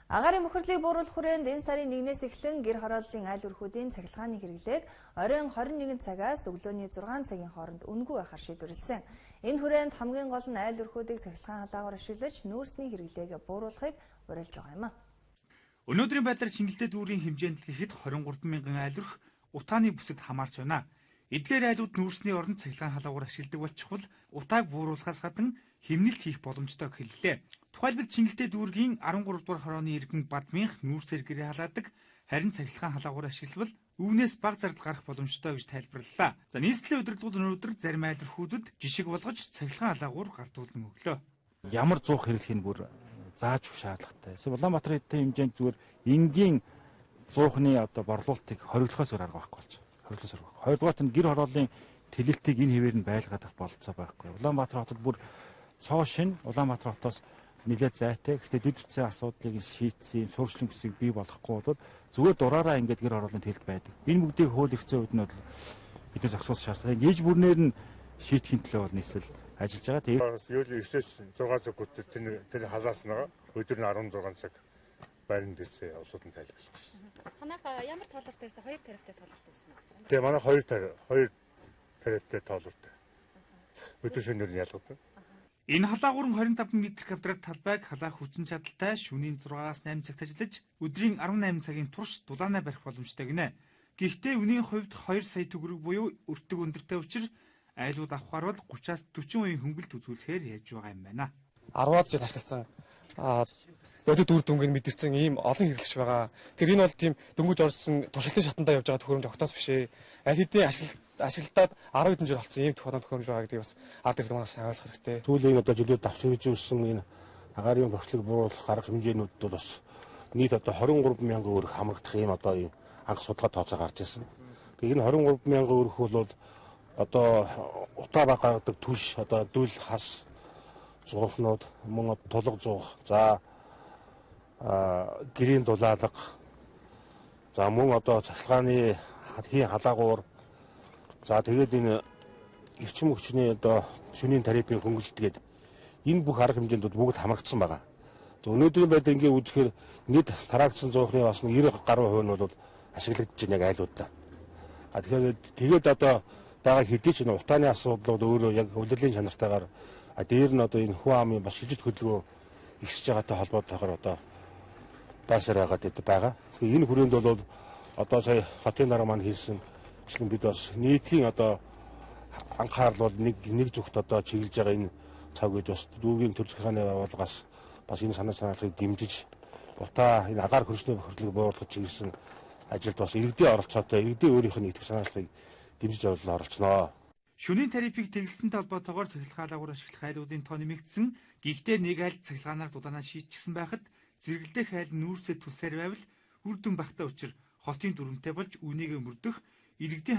Агаарын бохирдлыг бууруулах хүрээнд энэ сарын 1-ээс эхлэн гэр хорооллын айл өрхүүдийн цахилгааны хэрэглээг оройн 21 цагаас өглөөний 6 цагийн хооронд үнэгүй байхаар шийдвэрлэсэн. Энэ хүрээнд хамгийн гол нь айл өрхүүдийг цахилгаан халаагаар ашиглаж нүүрсний хэрэглээг бууруулахыг уриалж байгаа юм а. Өнөөдрийн байдлаар Шингэлтэй дүүргийн хэмжээнд гэхэд 23 мянган айл өрх утааны бүсэд хамаарч байна. Эдгээр айлууд нүүрсний оронд цахилгаан халаагаар ашигладаг болчихвол утааг бууруулахаас гадна хэмнэлт хийх боломжтой хэллээ. Тухайлбал Шингэлтэй дүүргийн 13 дугаар хорооны иргэн Бадмынх нүүрсээр гэрээ халаадаг, харин цахилгаан халаагаар ашиглавал үүнээс бага зардал гарах боломжтой гэж тайлбарлалаа. За, нийслэлийн удирдлагууд өнөөдөр зарим айл өрхүүдэд жишг болгож цахилгаан халаагаар гардуулан өглөө. Ямар зуух хэрэглэхийг бүр зааж өгөх шаардлагатай. Улаанбаатарын эдийн хэмжээнд зүгээр энгийн зуухны одоо борлуулалтыг хориглохоос өөр арга байхгүй болж. Хориглохоос арга. Хоёрдугаарт нь гэр хорооллын тэлэлтийг энэ хэвээр нь байлгаадах бололцоо байхгүй. Улаанбаатар хотод бүр цоо шин Улаанбаатар хотоос нэлээд зайтай. Гэхдээ дэд бүтцийн асуудлыг шийдсэн, суурьшлийн бүсийг бий болохгүй бол зүгээр дураараа ингээд гэр хорооллын тэлэлт байдаг. Энэ бүгдийг хууль эрх зүйн хувьд нь бол бид зогсоолох шаардлагатай. Ээж бүрнээр нь шийдэхин төлөө бол нийслэл ажиллаж байгаа. Тэгээд юу 9-өөс 6 цаг хүртэл тэр халаасан өдөр нь 16 цаг байрны дэсээ улсууд нь тайлбарлах. Манайх ямар тоолортой байсан? Хоёр тарифтай тоолортой байсан уу? Тэгээ манай хоёр тарифтай тоолортой. Өдөр шөнөөр нь ялгадаг. Энэ халаагуур нь 25 м квадрат талбайг халаах хүчин чадалтай шөнийн 6-аас 8 цагт ажиллаж өдрийн 18 цагийн турш дулаанаа барих боломжтой гинэ. Гэхдээ үнийн хувьд 2 сая төгрөг буюу өртөг өндөртэй учир айлууд авахар бол 30-аас 40% хөнгөлт үзүүлэхээр яаж байгаа юм байна. 10-аад жил ашигласан бодит үр дүнгийг мэдэрсэн ийм олон хэрэглэгч байгаа. Тэр энэ бол тийм дөнгөж орсон туршилтын шатандаа явж байгаа төхөөрөмж огтоос биш ээ. Аль хэдийн ашиглалтад 10 хэдэн жил болсон ийм төхөөрөмж байгаа гэдгийг бас ард иргэд манаас ойлгох хэрэгтэй. Сүүлийн одоо жилүүд авч ирж ирсэн энэ агаарын бохирдлыг бууруулах арга хэмжээнүүд бол бас нийт одоо 23 мянган өрх хамрагдах ийм одоо ийм анх судалгаа тооцоо гарч ирсэн. Тэгээ энэ 23 мянган өрх бол одоо утаа баг гаргадаг түлш одоо дүл хас зуухнууд мөн тулга зуух, за гэрийн дулаалга, за мөн одоо цахилгааны хийн халаагуур, за тэгээд энэ эрчим хүчний одоо шөнийн тарифын хөнгөлөлт гээд энэ бүх арга хэмжээнд бүгд хамрагдсан байгаа. За, өнөөдрийн байдлаар ингээ үзэхээр нийт тараагдсан зуухны бас 90 гаруй хувь нь бол ашиглагдаж байна яг айлуудаа. А тэгэхээр тэгээд одоо байгаа хэдий ч энэ утааны асуудал бол өөрөө яг улирлын чанартайгаар дээр нь одоо энэ хүн амын бас шилжилт хөдөлгөөн ихсэж байгаатай холбоотойгоор одоо байсаар байгаад байгаа. Тэгэхээр энэ хүрээнд бол одоо сая хотын дараа маань хэлсэн члэн бид бас нийтийн одоо анхаарал бол нэг зүгт одоо чиглэж байгаа энэ цаг үед бас дүүргийн төр захиргааны байгууллагаас бас энэ санаа санаачлагыг дэмжиж утаа энэ агаар хөрсний бохирдлыг бууруулах чиглэсэн ажилд бас иргэдийн оролцоотой иргэдийн өөрийнх нь итгэх санаачлагыг дэмжиж оролцсноо. Шөнийн тарифыг тэглэсэнтэй холбоотойгоор цахилгаан халаагуур ашиглах айлуудын тоо нэмэгдсэн. Гэхдээ нэг айл цахилгаанаар дулаанаа шийдчихсэн байхад зэрэглэдэх айл нүүрсээ түлсээр байвал үр дүн багтаа учир хотын дүрмтэй болж үүнийгээ мөрдөх иргэдийн